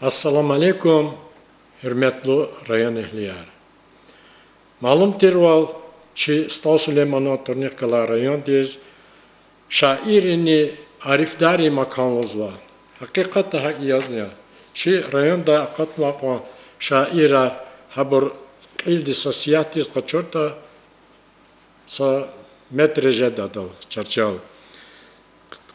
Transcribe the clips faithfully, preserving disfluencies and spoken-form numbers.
Ассаламу алейкум, гьуьрметлу районэгьлияр! Малум тирвал, чи СтӀал Сулейманан тӀварунихъ галай райондиз шаиррини арифдаррин макан лугьузва. Гьакъикъатда гьакӀ язва. Чи райондай акъатнавай кьван шаирар, гьабур кьилди са сиягьдиз къачуртӀа, са метр жеда адал чарчел.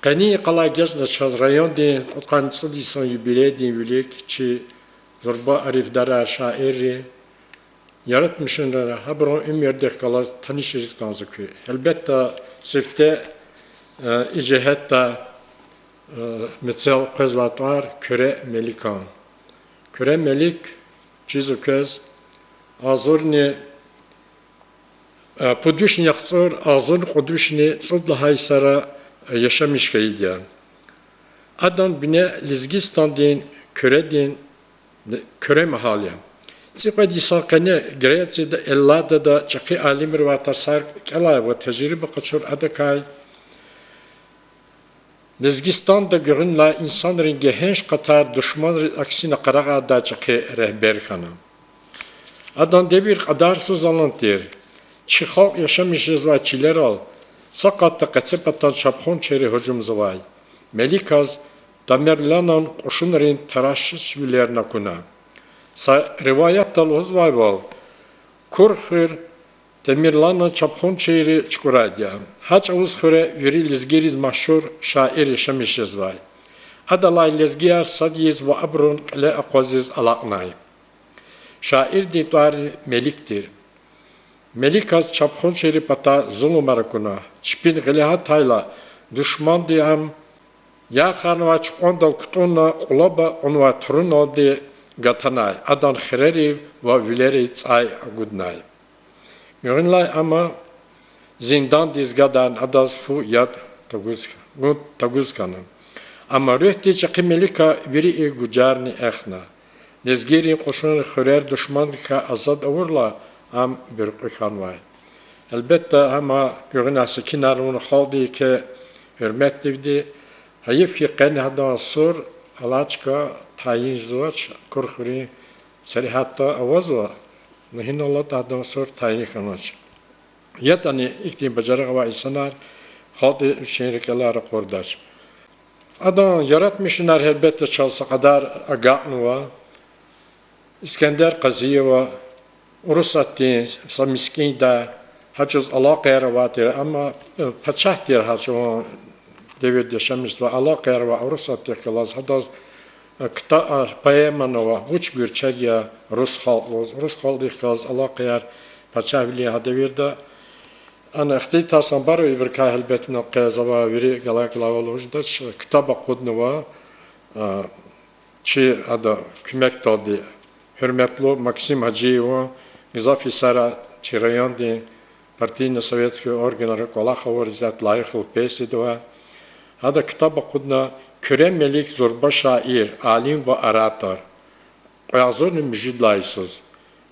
Къенин йикъалай эгечӀда чаз райондин кьудкъанни цӀуд йисан юбилейдин вилик чи зурба арифдарар, шаирри, яратмишунар, гьабурун уьмуьрдихъ галаз танишариз кӀанзава куьн. Гьелбетда, сифте, э, и жигьетда, э, мецел къвезвай тӀвар Куьре Меликан. Куьре Мелик чизва квез агъзурни Э, пуд вишни яхцӀур агъзурни кьуд вишни цӀуд лагьай йисара, э, яшамиш хьайиди я. Адан бине Лезгистандин Куьредин, Куьре магьал я. ЦӀикьвед йисан къене Грецияда, Элладада чӀехи алимривай тарсар кӀелай ва тежриба къачур адакай Лезгистанда гуьгъуьнлай инсанрин гегьенш къатар душманриз аксина къарагъардай чӀехи регьбер хьана. Адан девир кьадарсуз алун тир. Чи халкь яшамиш жезвай чилерал са къатда къецепатан чапхунчийри гьужумзавай. Меликаз Тамерланан кьушунрин тарашишвилерни акуна. Са риваятда лугьузвайвал, Кур хуьр Тамерланан чапхунчийри чукӀурайди я. Гьа чӀавуз хуьре вири лезгийриз машгьур шаир яшамиш жезвай. Адалай лезгияр сад ийиз ва абурун кьиле акъвазиз алакьнай. Шаирдин тӀвар Мелик тир. Меликаз чапхунчийрин патай зулумар акуна. Чпин гъиле гьатайла, душманди ам ярхарнавай чукӀвандал кутӀунна, кьулаба кьунвай туруналди гатанай, адан хирерив ва вилерив цӀай агуднай. Гуьгъуьнлай ама зиндандиз гадарна, адаз фу, яд тагуз, гун тагуз хьана. Амма руьгьдиз чӀехи Мелика вири и гужарни эхна. Лезгийрин кьушунри хуьрер душмандикай азад авурла, ам буьркьуь хьанвай. Гьелбетда, ама гуьгъуьнай секинар авуна халкьдин еке гьуьрметдивди, гьайиф хьи, къени гьадан сур алай чка тайин жезвач, Кур хуьруьн сергьятда авазва, ну гьинал алатӀа гьадан сур тайин хьанач. ЯтӀани ихьтин бажарагъ авай инсанар халкьдин вичин рикӀелай ракъурдач. Адан яратмишунар, гьелбетда, чаз са кьадар агакьнава. Искендер Къазиева, Урусатдин са мискӀиндай, гьа чӀавуз алакъаяр авай тир, амма, э, пачагь тир гьа чӀаван девирда яшамиш жезвай, алакъаяр авай Урусатдихъ галаз, гьадаз, э, кта-, э, поэмани ава, Вуч гуьрчег я рус халкь лугьуз, рус халкьдихъ галаз алакъаяр пачагьвилин гьа девирда. Ана ихтилатар санбарав ибурукай, гьелбетда, къе завай вири галай-галайвал лугьуз жедач, ктаб акъуднава, э, чи ада куьмекдалди, гьуьрметлу Максим Гьажиеван, гзаф йисара чи райондин партийно-советский органра кӀвалах авур, исятда лайихлу пенсияда ава. Ада ктаб акъудна: Куьре Мелик зурба шаир, алим ва оратор, кьве агъзурни муьжуьд лагьай йисуз.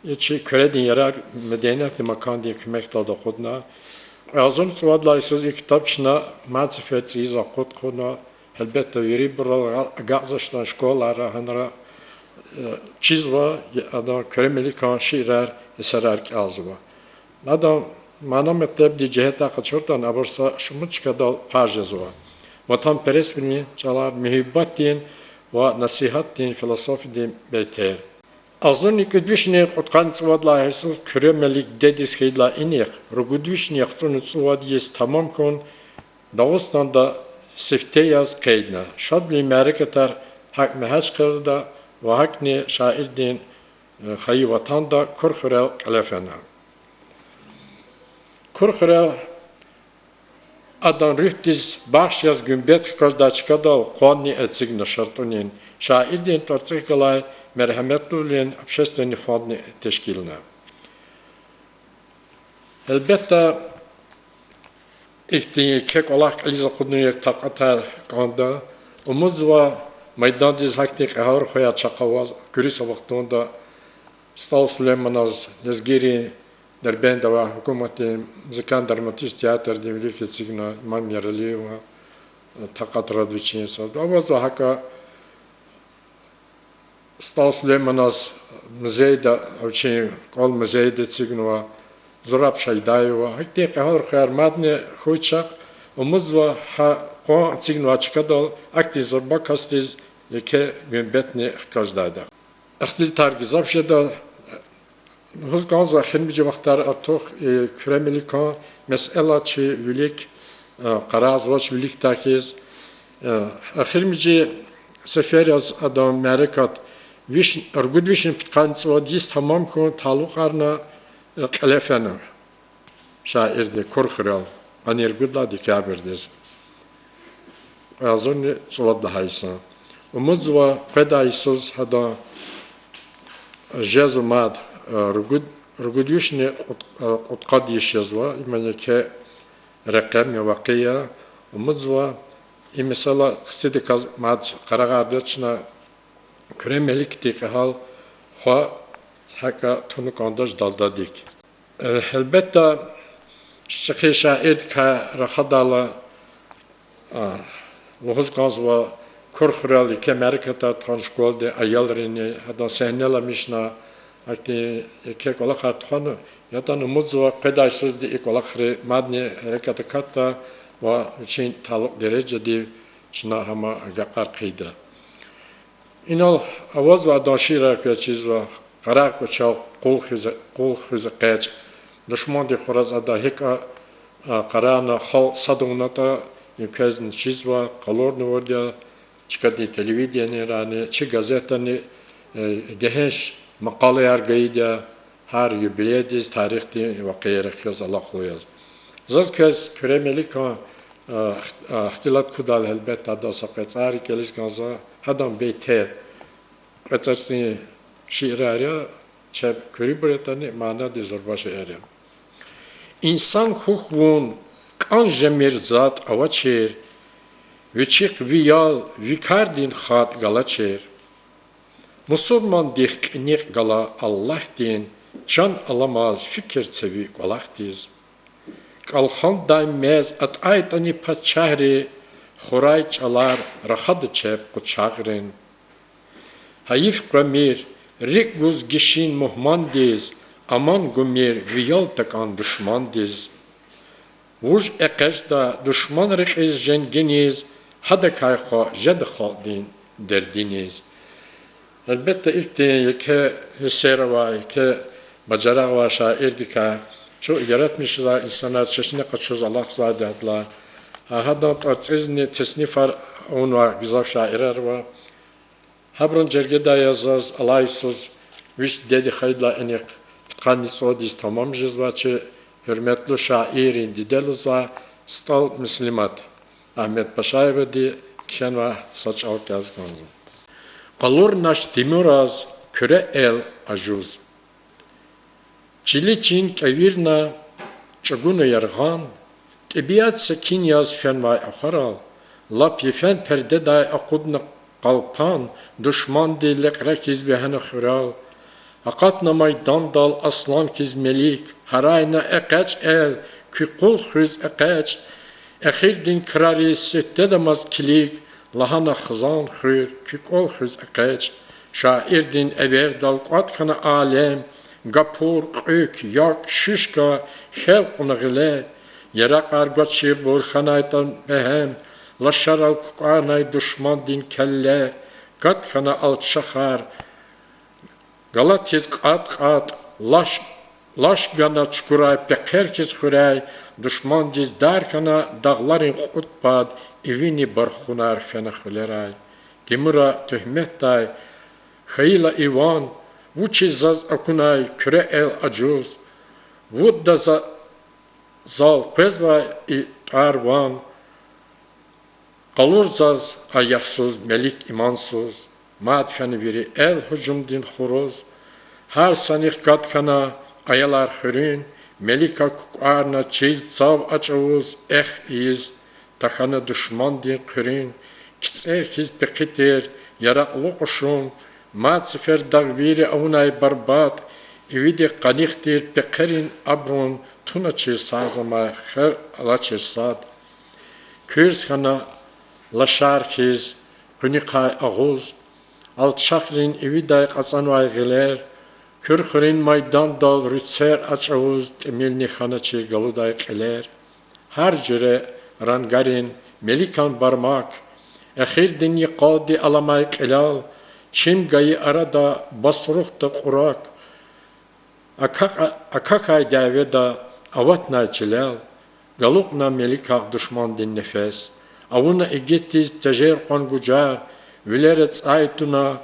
И чи Куьредин ярар медениятдин макандин куьмекдалди акъудна. Кьве агъзурни цӀувад лагьай йисуз и ктаб чна мад сефер цӀийиз акъуд хъувуна. Гьелбетда, вирибурал агакьзавай школайра гьанра, э, чизва, я-, адан Куьре Меликан шиирар, эсерар кӀелзава. Адан мана-метлебдин жигьетдай къачуртӀани, абур са шумуд чкадал пай жезва. Ватанпересвилин чӀалар, муьгьуьббатдин ва насигьатдин философиядин бейтер. Агъзурни кӀуьд вишни кьудкъанни цӀувад лагьай йисуз Куьре Мелик дидедиз хьайидалай инихъ, ругуд вишни яхцӀурни цӀувад йис тамам хьун, Дагъустанда сифте яз къейдна. Шадвилин мярекатар гьакӀ Мегьачлкъелда ва гьакӀни шаирдин, э, хайи ватанда Кур хуьрел кьиле фена. Кур хуьрел адан руьгьдиз бахш яз гуьмбет хкаждай чкадал къванни эцигна шартӀунин. Шаирдин тӀварцӀихъ галай Мергьеметлувилин общественный фондни тешкилна. Гьелбетда, ихьтин еке кӀвалах кьилиз акъудунин такьатар кӀанда. Умудзава майдандиз гьахьтин кьегьалрахуяр чахъ аваз, куьруь са вахтунда СтӀал Сулейманаз лезгийрин Дербентда авай гьукуматдин музыкально-драматический театрдин вилик эцигна Имам Яралиева, такьатрад вичин са. Авазва гьакӀа СтӀал Сулейманаз музейда, вичин кӀвал музейда эцигнава, Зураб Шайдаева, гьахьтин кьегьал рухваяр мадни хьуй чахъ, умудзава гьа къван эцигнавай чкадал ахьтин зурба касдиз еке гуьмбетни хкаждайди я. Ихтилатар гзаф жеда, лугьуз кӀанзава, эхиримжи вахтара артух, э, Куьре Меликан месэла чи вилик, э, къарагъзавач виликдай хьиз. Э, эхиримжи сефер яз адан мярекат виш-, ругуд вишни пудкъанни цӀувад йис тамам хьун талукьарна, э, кьиле фена шаирди Курхуьрел, къанни ругуд лагьай декабрдиз. Кьве агъзурни цӀувад лагьай йисан. Умудзава къведай йисуз гьадан жезва мад, э, ругуд, ругуд вишни кьуд-, э, кьудкъад йис жезва, им еке рекьем я, вакъиа я. Умудзава и месэла хцидаказ мад къарагъарда чна Куьре Меликди кьегьал хва гьакӀа туна кӀандач далдадик. Э, гьелбетда, чи чӀехи шаирдикай рахадайла, а, лугьуз кӀанзава, Курхуьрел еке мярекатар тухвана школадин аялрини, гьадан сегьнеламишна, гьахьтин еке кӀвалахар тухвана, ятӀани умудзава къведай йисузди и кӀвалахри мадни гьерекат акатда ва вичин талукь дережадив чна гьам агакьар хъийида. Инал авазва адан шиирар квез чизва: Къарагъ кӀвачел къул хуьз, къул хуьз экъечӀ. Душмандин хуруз ада гьикӀ, а, къарагъна, халкь сад авунатӀа, и квезни чизва, къалурнавайди я, чкадин телевиденидани, чи газетани, э, гегьенш макъалаяр гайиди я, гьар юбилейдиз, тарихдин вакъиайрихъ галаз алахъулу яз. Заз квез Куьре Меликан, а, ихт-, а, ихтилат кудайла, гьелбетда, адан са кьве цӀар кӀелиз кӀанзава, гьадан бейтер, кьве цӀарцин шиирар я, чеб куьруьбур ятӀани, манадиз зурба шиир я. Инсан хьухь вун, кӀан жемир затӀ авачир, вичихъ ви ял, ви кардин хатӀ галачир. Мусурмандихъ кьиникь гала Аллагьдин, чан аламаз фикир це ви кӀвалахдиз. КӀалхандай мез атӀайтӀани пачагьри, хурай чӀалар рахада чеб къучагърин. Гьайиф квамир, рикӀ гуз гишин мугьмандиз, аман гумир ви ял такӀан душмандиз. Вуж экъечӀда душман рекьиз женгиниз, гьадакай хва жеда халкьдин дердиниз. Гьелбетда, ихьтин еке эсер авай, еке бажарагъ авай шаирдикай чун яратмишзавай инсанар чешне къачуз алахъзавайди я гьадалай. Гьа, гьадан тӀварцӀизни теснифар авунвай гзаф шаирар ава. Гьабурун жергедай яз заз алай йисуз виш дидедин хайидалай инихъ пудкъанни цӀувад йис тамам жезвай чи гьуьрметлу шаиррин диде лугьузвай СтӀал Муслимат Агьмедпашаевади кхьенвай са чӀал кӀелиз кӀанзава. Къалурнач Тимураз Куьре эл ажуз. Чили чин кӀевирна, чӀугуна яргъан, тӀебиат секин яз фенвай ахварал, лап йифен пердедай акъудна къалпан, душманди лекьре хьиз вегьена хуьрел. Акъатна майдандал аслан хьиз Мелик, гьарайна: ЭкъечӀ, эл, куь къул хуьз экъечӀ. Эхирдин крариз сифтедамаз килиг, лагьана: Хизан хуьр, куь кӀвал хуьз экъечӀ. Шаирдин эвердал кӀватӀ хьана алем, гапур, кьуьк, як, шишка, хьел кьуна гъиле. Яракьар гвачирбур хьанайтӀан бегьем, лашарал кукӀварнай душмандин келле. Кат хьана алчахар галатиз кьатӀ-кьатӀ, лаш, лаш гана чукурай пехъер хьиз хуьряй, душмандиз дар хьана дагъларин кьуд пад, ивини бархунар фена хвелерай. Тимура туьгьметдай хьайила и ван, вучиз заз акунай Куьре эл ажуз, вутда за-, зал къвезвай и тӀвар-ван, къалур заз а яхсуз Мелик имансуз, мад фена вири эл гьужумдин хуруз. Гьар санихъ кат хьана аялар хуьруьн, Мелика кукӀварна чил цав а чӀавуз, эх ийиз тахьана душмандин хъуьруьн. КицӀер хьиз пехъи тир яракьлу кьушун, мад сефер дагъвийри авунай барбатӀ, ивидихъ къаних тир пехъерин абурун, туначир сагъзамай, хер алачир сад. Куьрс хьана лашар хьиз къуьнуьхъай агъуз, алчахрин ивидай кьацӀанвай гъилер, Куьрхуьруьн майдандал руьцер а чӀавуз тӀимилни хьаначир галудай кьилер. Гьар жуьре рангарин Меликан бармак, эхирдин йикъалди аламай кьилел, чим гайи арада басрухда кьурак, акакь-, акакьай дяведа аватнай чилел, галукьна Меликахъ душмандин нефес. Авуна игитдиз тежер кьван гужар, вилера цӀай туна,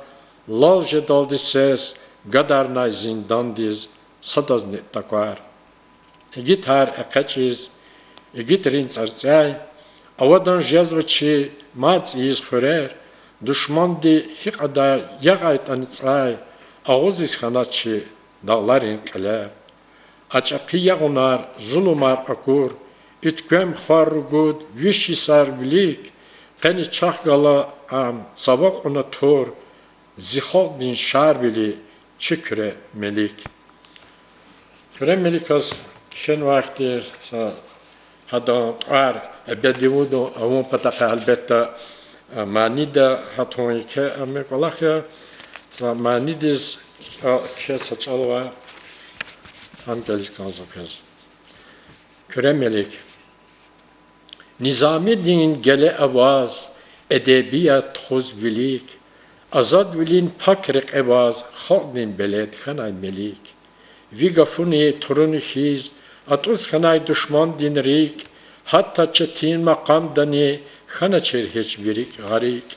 лал жедалди сес, гадарнай зиндандиз, садазни таквар. Игитар экъечӀиз, игитрин цӀарцӀяй, авадан жезва чи мад цӀийиз хуьрер, душманди гьи кьадар ягъайтӀани цӀай, агъузиз хьанач чи дагъларин кьилер. А чӀехи ягъунар, зулумар акур, уьтквем хвар ругуд виш йисар вилик, къени чахъ гала ам цава кьуна тур, зи халкьдин Шарвили, чи Куьре Мелик. Куьре Меликаз кхьенвай хьтин са гьадан тӀвар эбеди авун, авун патахъай, гьелбетда, манида гьатун еке ам кӀвалах я, са манидиз, а, кхьей са чӀал ава, гьам кӀелиз кӀанзава квез. Куьре Мелик. Низамидин геле аваз, эдебият тухуз вилик, азадвилин пак рекье аваз, халкьдин белед хьанай Мелик. Ви гафуни туруни хьиз атӀуз хьанай душмандин рикӀ, гьатта четин макъамдани хьаначир гьич ви рикӀ гъарикӀ.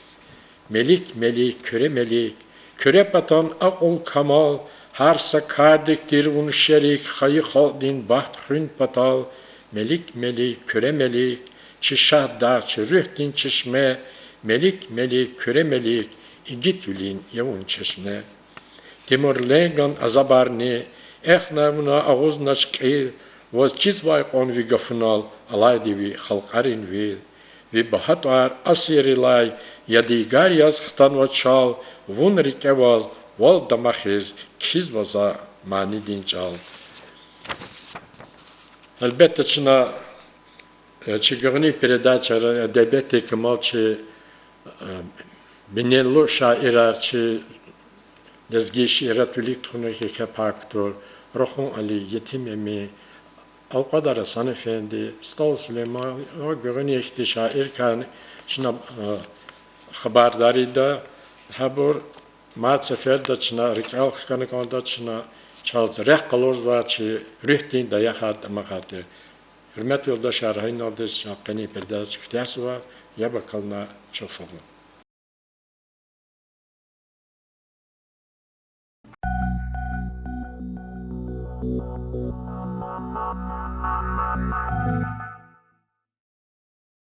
Мелик, Мелик, Куьре Мелик, Куьре патан акьул-камал, гьар са кардик тир вун шерик хайи халкьдин бахт хуьн патал. Мелик, Мелик, Куьре Мелик, чи Шагьдагъ, чи руьгьдин чешме, Мелик, Мелик, Куьре Мелик, игитвилин я вун чешме. Тимурленган азабарни эхнай вуна агъузнач кьил, ваз чизвай кьван ви гафунал алайди ви халкьарин вил. Ви багьа тӀвар асиррилай ядигар яз хтанва чал, вун рикӀе аваз вал дамахиз кхьизва за манидин чӀал. Гьелбетда, чна, э, чи гуьгъуьнин передачайра эдебиятдин камал чи, э, бинеллу шаирар, чи лезги шииратвилик тухунвай еке пай кутур, Рахун Али, Етим Эмин, Алкьвадар Гьасан эфенди, СтӀал Сулейман ва гуьгъуьнин ихьтин шаиррикай чна, э, хабардар ийида, гьабур мад сеферда чна рикӀел хкана кӀанда, чна чаз рехъ къалурзава чи руьгьдин даях дамахдай тир. Гьуьрметлу юлдашар, гьа иналди чна къенин передача куьтягьзава, яб акална, чухсагъул.